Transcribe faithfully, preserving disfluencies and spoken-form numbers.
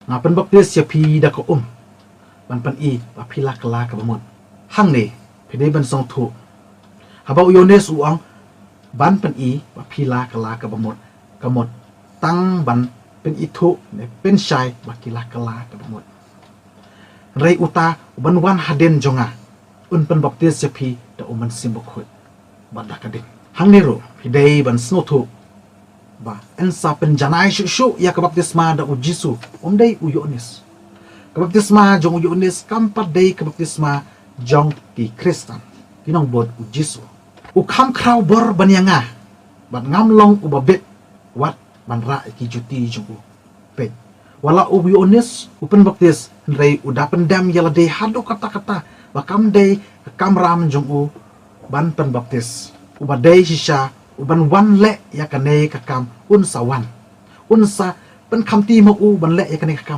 Nga pynbaptis ïa phi da ka um ban pyni ba phi la kylla ka bamut. Hangne phi dei ban sngewthuh, haba u Ïoannis u ong ban pyni ba phi la kylla ka bamut, ka mut tang ban pynithuh ne pynshai ba ki la kylla ka bamut. Hynrei uta uban wan hadien jong nga, un pynbaptis ïa phi da U Mynsiem Bakhuid bad da ka ding. Hangne ruh phi dei ban sngewthuh ba yn sa pynjanai shuh shuh ïa ka baptisma da U Jisu, ym dei u Ïoannis. Ka baptisma jong u Ïoannis kam pat dei ka baptisma jong ki Khristan, ki nongbud U Jisu. U kham khraw bor ban ïa nga, bad ngam long uba bit wat ban rah ïa ki juti jong u. Peit, wat la u Ïoannis u pynbaptis, hynrei u da pyndem ïa lade haduh katta katta ba kam dei ka kamram jong u ban pynbaptis. Uba dei shisha uban wan leh ïa kane ka kam un sa wan, un sa pynkhamti ma u ban leh ïa kane ka kam.